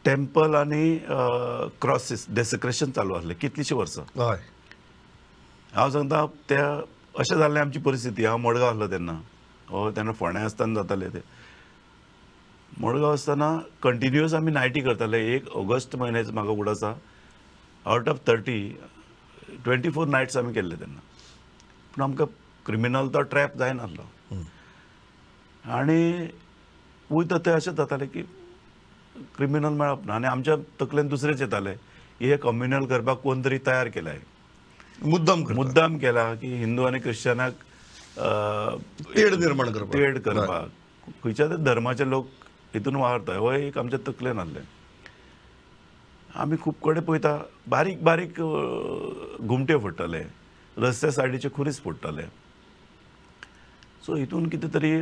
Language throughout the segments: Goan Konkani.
टेम्पल आनी क्रॉसीस डेसिक्रेशन चालू आसलें कितलींशीं वर्सां. हय, हांव सांगता त्या अशें जाल्लें आमची परिस्थिती. हांव मडगांव आसलो तेन्ना, तेन्ना फोंड्या आसतना जातालें तें. मडगांव आसतना कंटिन्युअस आमी नायटी करताले. एक ऑगस्ट म्हयन्याचो म्हाका उगडास आसा, आवट ऑफ 30 24 नायट्स आमी केल्ले तेन्ना. पूण आमकां क्रिमिनल तो ट्रॅप जायनासलो. आनी वयता तें अशें जातालें की क्रिमिनल मेळप ना आनी आमच्या तकलेन दुसरेच येताले की हे कम्युनल करपाक कोण तरी तयार केलां, मुद्दाम केला की हिंदू आनी क्रिश्चनाक तेड निर्माण करपाक, तेड करपाक, खंयच्या तरी धर्माचे लोक हितून वावरता, हो एक आमच्या तकलेन आसलें. आमी खूब कडेन पळयता बारीक बारीक घुमट्यो फोडटाले, रस्त्या सायडीचे खुरीस फोडटाले. सो हितून कितें तरी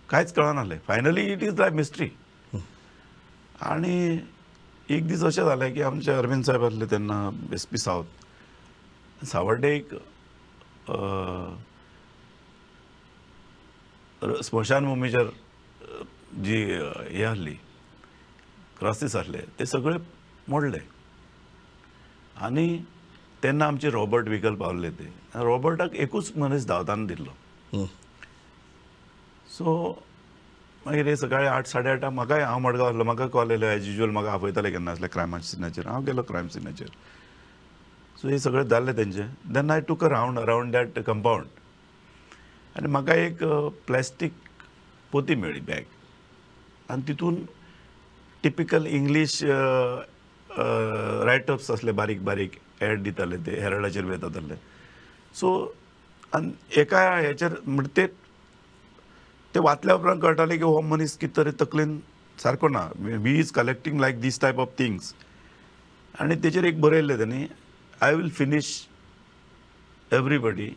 कांयच कळनासलें. Finally it is like mystery. आनी एक दीस अशें जालें की आमचे अरविंद साहेब आसले तेन्ना एस पी सावथ, सावर्डे एक स्मशानभुमीचेर जी हे आसली क्रॉसीस आसले ते सगळे मोडले. आनी तेन्ना आमचे रॉबर्ट विकल पावले ते, रॉबर्टाक एकूच मनीस धांवताना दिल्लो. सो मागीर हे सकाळी 8 साडे 8 म्हाकाय, हांव मडगांव आसलो, म्हाका कॉल येयलो एज युजल, म्हाका आपयताले केन्ना आसले क्रायमा सिनाचेर. हांव गेलो क्रायम सिनाचेर. सो हे सगळें जाल्लें तेंचें. Then I took a round around that compound आनी म्हाका एक प्लास्टीक पोती मेळ्ळी, बॅग, आनी तितून टिपिकल इंग्लीश रायटअप्स आसले, बारीक बारीक एड दिताले ते, हेरल्डाचेर बी येताले. सो आनी एका हेचेर म्हणजे ते वाचल्या उपरांत कळटालें की हो मनीस कितें तरी तकलेन सारको ना, we is collecting like these type of things. आनी तेचेर एक बरयल्लें तेणी, I will finish everybody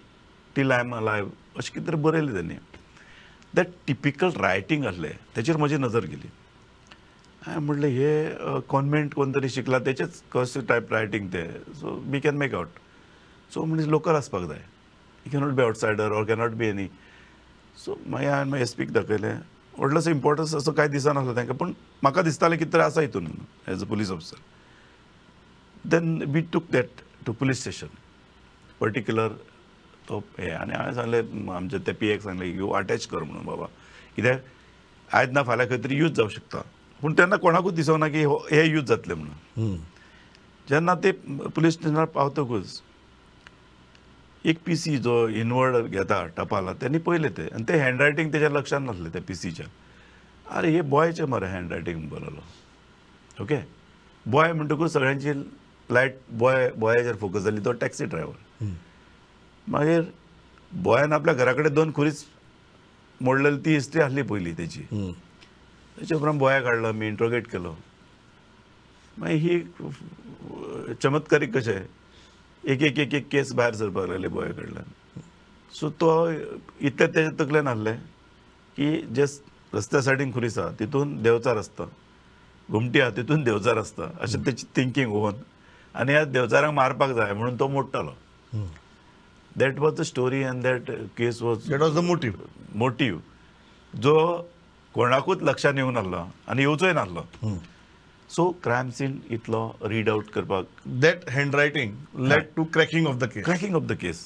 till I am alive, अशें कितें तरी बरयलें तेणी. That typical writing आसलें तेचेर म्हजी नजर गेली. हांवें म्हणलें हे कॉन्वेंट कोण तरी शिकला तेचेच कशें टायप रायटींग तें, so we can make out. So मनीस लोकल आसपाक जाय, you cannot be outsider or cannot be any. So मागीर हांवें मागीर एस पीक दाखयलें. व्हडलोसो इम्पोर्टन्स असो कांय दिसनासलो तांकां, पूण म्हाका दिसतालें कितें तरी आसा हितून as a police officer. Then we took that to police station particular तो हे, आनी हांवें सांगलें आमच्या त्या पी एक सांगलें you attach कर म्हणून बाबा, कित्याक आयज ना फाल्यां खंय तरी यूज जावं शकता. पूण तेन्ना कोणाकूच दिसना की हे यूज जातले म्हणून. जेन्ना ते पुलीस स्टेशनार पावतकूच एक पी सी जो इनवर्ड घेता टपाला तेणी पळयलें तें, आनी तें हँडरायटींग तेच्या लक्षांत नासलें त्या पी सीच्या. अरे हे बॉयचें मरे हँडरायटींग बरयलो. ओके, बॉय म्हणटकूच सगळ्यांची लायट बॉय बॉयाचेर फोकस जाली, तो टॅक्सी ड्रायव्हर. मागीर बॉयान आपल्या घरा कडेन 2 खुरीस मोडलेली ती हिस्ट्री आसली पयली तेची. तेच्या उपरांत बॉया काडलो आमी, इंट्रोगेट केलो. मागीर ही चमत्कारीक कशें एक एक एक एक केस भायर सरपाक लागली बॉया कडल्यान. सो तो इतलें तेच्या तकलेन आसलें की जे रस्त्या सायडीन खुरीस आसा तितून देंवचार आसता, घुमटी आसा तितून देंवचार आसता, अशें तेची थिंकींग होवन आनी ह्या देंवचारांक मारपाक जाय म्हणून तो मोडटालो. That was the story and that case was, that was the motive. Motive जो कोणाकूच लक्षांत येवंक नासलो आनी येवचोय नासलो. सो क्रायम सीन इतलो रीड आउट करपाक, that handwriting led to cracking of the case. Cracking of the case.